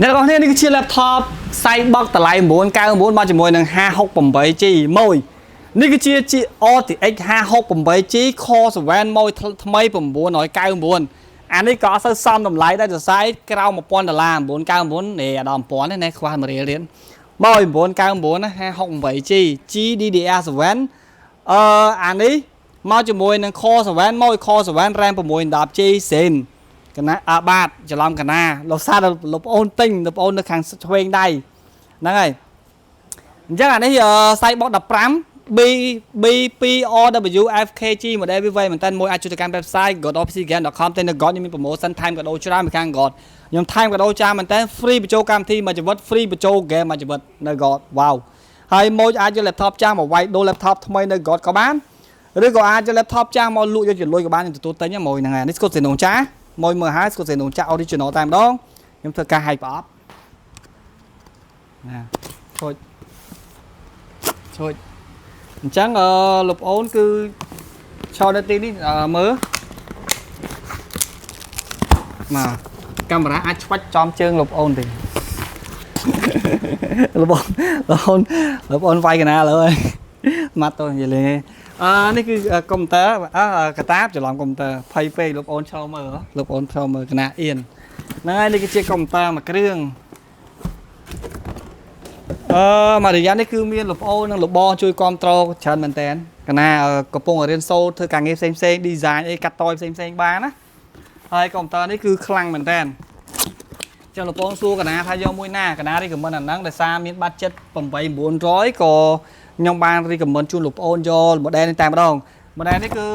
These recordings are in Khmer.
អ្នកទាំងអស់គ្នានេះគឺជា laptop Cybox តម្លៃ999មកជាមួយនឹង 568G មួយនេះគឺជា RTX 568G Core 7មួយថ្មី999អានេះក៏អត់សូវសមតម្លៃដែរសរសៃក្រោម1000ដុល្លារ999នេះដល់1000ទេណាខ្វះ1រៀលរៀនមក999ណា 568G GDDR7 អឺអានេះមកជាមួយនឹង Core 7មក Core 7 RAM 6 10G សេនកណាអាបាទច្រឡំកណាលោកសាលោកប្អូនទិញលោកប្អូននៅខាងឆ្វេងដៃហ្នឹងហើយអញ្ចឹងអានេះCybox 15 B B2 RW FKG model វាវែងមែនតើមួយអាចជួយទៅកាន់ website godofpcgame.com តែនៅ God ខ្ញុំមាន promotion ថែមកាដូច្រើនពីខាង God ខ្ញុំថែមកាដូច្រើនមែនតើ free បញ្ចូលកម្មវិធីមួយជីវិត free បញ្ចូល game មួយជីវិតនៅ God វ៉ាវហើយមួយអាចយក laptop ចាស់មកវាយដូរ laptop ថ្មីនៅ God ក៏បានឬក៏អាចយក laptop ចាស់មកលក់យកជាលុយក៏បានខ្ញុំទទួលទិញមួយហ្នឹងហើយនេះស្កុតសេនងចាមួយមើលហើយស្កុតសេនងចា original តែម្ដងខ្ញុំធ្វើការហែកប្រអប់ណាឈូចឈូចអញ្ចឹងអឺលោកប្អូនគឺឈរនៅទីនេះអឺមើលបាទកាមេរ៉ាអាចឆ្វាច់ចំជើងលោកប្អូនទេ លោកប្អូនលោកប្អូនលោកប្អូនវាយកណាលើហើយម៉ាត់ទៅនិយាយលេងអឺនេះគឺកុំព្យូទ័រអឺកតាបច្រឡំកុំព្យូទ័រភ័យពេកលោកប្អូនឈរមើលលោកប្អូនឈរមើលកណាអៀនហ្នឹងហើយនេះគឺជាកុំព្យូទ័រមួយគ្រឿងអឺមួយរយៈនេះគឺមានលោកប្អូននិងលោកបងជួយគ្រប់គ្រងច្រើនមែនតើកណាកំពុងរៀនសូត្រធ្វើការងារផ្សេងផ្សេង design អីកាត់តយផ្សេងផ្សេងបានណាហើយកុំព្យូទ័រនេះគឺខ្លាំងមែនតើ ចឹងលោកបងសួរកណាថាយកមួយណាកណា recommend អាហ្នឹងដោយសារមាន budget 8 900ក៏ខ្ញុំបាន recommend ជូនលោកប្អូនយក model នេះតែម្ដង model នេះគឺ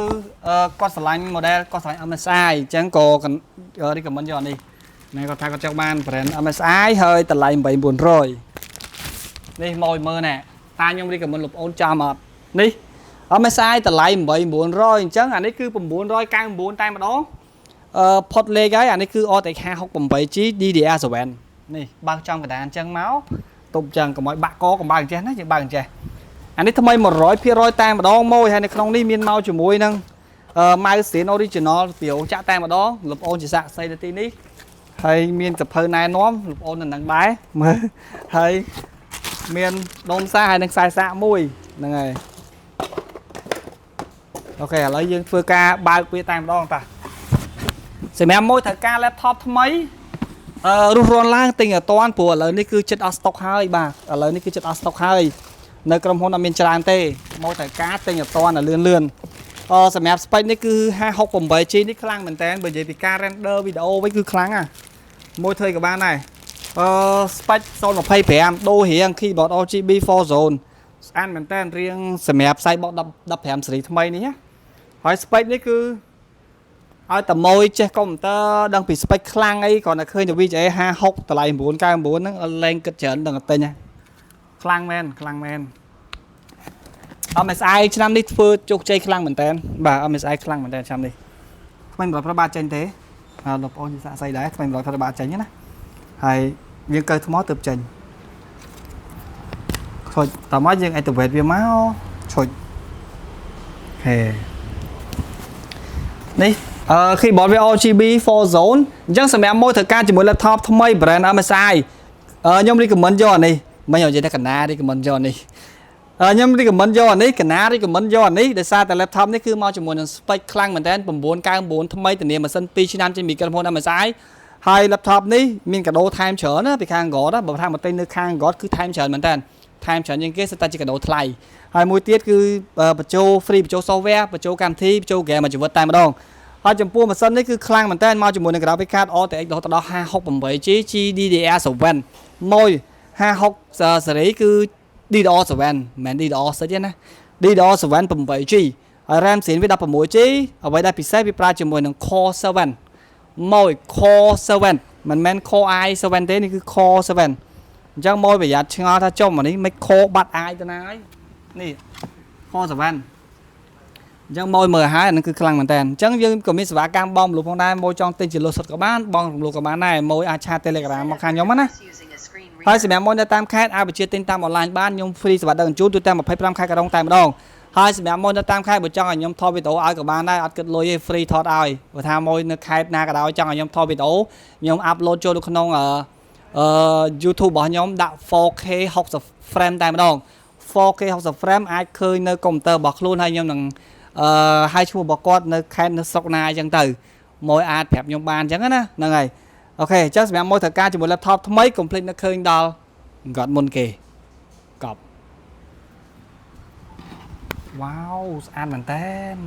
គាត់ស្រឡាញ់ model គាត់ស្រឡាញ់ MSI អញ្ចឹងក៏ recommend យកអានេះណែគាត់ថាគាត់ចង់បាន brand MSI ហើយតម្លៃ8900នេះមកឲ្យមើលណែតាខ្ញុំ recommend លោកប្អូនចាំអត់នេះ MSI តម្លៃ8900អញ្ចឹងអានេះគឺ999តែម្ដង អឺផុតលេខហើយអានេះគឺ RTX 568G DDR7 នេះបើកចំកណ្ដាលអញ្ចឹងមកទប់ចឹងកុំឲ្យបាក់កកុំបើកអញ្ចេះណាយើងបើកអញ្ចេះអានេះថ្មី100%តែម្ដងមកហើយនៅក្នុងនេះមានមកជាមួយនឹងអឺ mouse ស្ទៀន original ពីរោងចាក់តែម្ដងលោកប្អូនជាសាក្សីនៅទីនេះហើយមានសភៅណែនាំលោកប្អូននៅនឹងដែរមើលហើយមានដុំសាហើយនឹងខ្សែសាកមួយហ្នឹងហើយ OK ឥឡូវយើងធ្វើការបើកវាតែម្ដងតាសម្រាប់មួយត្រូវការ laptop ថ្មីអឺរុះរាន់ឡើងទិញអត់តាន់ព្រោះឥឡូវនេះគឺចិត្តអស់ stock ហើយបាទឥឡូវនេះគឺចិត្តអស់ stock ហើយនៅក្រុមហ៊ុនអត់មានច្រើនទេមកត្រូវការទិញអត់តាន់ឲ្យលឿនលឿនអឺសម្រាប់ spec នេះគឺ 568G នេះខ្លាំងមែនតើបើនិយាយពីការ render វីដេអូវិញគឺខ្លាំងណាស់មួយធ្វើក៏បានដែរអឺ spec 025ដូររៀង keyboard RGB 4 zone ស្អាតមែនតើរៀងសម្រាប់ Cybox 10 15 series ថ្មីនេះណាហើយ spec នេះគឺ ឲ្យតែមួយចេះកុំព្យូទ័រដឹងពី spec ខ្លាំងអីគ្រាន់តែឃើញតែ VGA 56តម្លៃ999ហ្នឹងលែងគិតច្រើនដឹងតែទិញហ៎ខ្លាំងមែនខ្លាំងមែន MSI ឆ្នាំនេះធ្វើជោគជ័យខ្លាំងមែនតើបាទ MSI ខ្លាំងមែនតើឆ្នាំនេះថ្មី100ប្របាទចេញទេអើលោកប្អូនជាសាក់សីដែរថ្មី100ប្របាទចេញណាហើយយើងកើថ្មទៅចេញខូចតមកយើង activate វាមកឈុចហេនេះអឺ keyboard វា RGB 4 zone អញ្ចឹងសម្រាប់មួយត្រូវការជាមួយ laptop ថ្មី brand MSI អឺខ្ញុំ recommend យកអានេះមិននិយាយថាកណា recommend យកអានេះអឺខ្ញុំ recommend យកអានេះកណា recommend យកអានេះដោយសារតែ laptop នេះគឺមកជាមួយនឹង spec ខ្លាំងមែនតើ999ថ្មីធានាម៉ាស៊ីន2ឆ្នាំចេញពីក្រុមហ៊ុន MSI ហើយ laptop នេះមានកាដូថែមច្រើនណាពីខាង God ណាបើថាមកទិញនៅខាង God គឺថែមច្រើនមែនតើថែមច្រើនជាងគេសិតតែជាកាដូថ្លៃហើយមួយទៀតគឺបញ្ចូល free បញ្ចូល software បញ្ចូលកម្មវិធីបញ្ចូល game មួយជីវិតតែម្ដងហើយចំពោះម៉ាស៊ីននេះគឺខ្លាំងមែនតើមកជាមួយនឹង graphic card RTX រហូតដល់ 568G GDDR7 មួយ56 series គឺ DDR7 មិនមែន DDR6 ទេណា DDR7 8G ហើយ RAM ស្រៀនវា 16G អ្វីដែលពិសេសវាប្រើជាមួយនឹង Core 7មួយ Core 7មិនមែន Core i7 ទេនេះគឺ Core 7អញ្ចឹងមួយប្រយ័ត្នឆ្ងល់ថាចុះមកនេះមិន Core បាត់ i ទៅណាហើយនេះ Core 7អញ្ចឹងមួយមើលហើយអានឹងគឺខ្លាំងមែនតើអញ្ចឹងយើងក៏មានសេវាកម្មបងរំលោះផងដែរមួយចង់ទិញជាលុយសុទ្ធក៏បានបងរំលោះក៏បានដែរមួយអាច chat Telegram មកខាងខ្ញុំណា ហើយសម្រាប់មួយនៅតាមខេត្តអាចបញ្ជាទិញតាមអនឡាញបានខ្ញុំ free សេវាដឹកជញ្ជូនទូទាំង25ខេត្តក្រុងតែម្ដងហើយសម្រាប់មួយនៅតាមខេត្តបើចង់ឲ្យខ្ញុំថតវីដេអូឲ្យក៏បានដែរអត់គិតលុយទេ free ថតឲ្យបើថាមួយនៅខេត្តណាក៏ដោយចង់ឲ្យខ្ញុំថតវីដេអូខ្ញុំ upload ចូលនៅក្នុងអឺ YouTube របស់ខ្ញុំដាក់ 4K 60 frame តែម្ដង 4K 60 frame អាចឃើញនៅកុំព្យូទ័ររបស់ខ្លួនហើយខ្ញុំនឹងហៅឈ្មោះរបស់គាត់នៅខេត្តនៅស្រុកណាអញ្ចឹងទៅមួយអាចប្រាប់ខ្ញុំបានអញ្ចឹងណាហ្នឹងហើយ OK អញ្ចឹងសម្រាប់មួយត្រូវការជាមួយ laptop ថ្មីកុំភ្លេចនឹកឃើញដល់គាត់មុនគេកប់វ៉ាវស្អាតមែនតើ។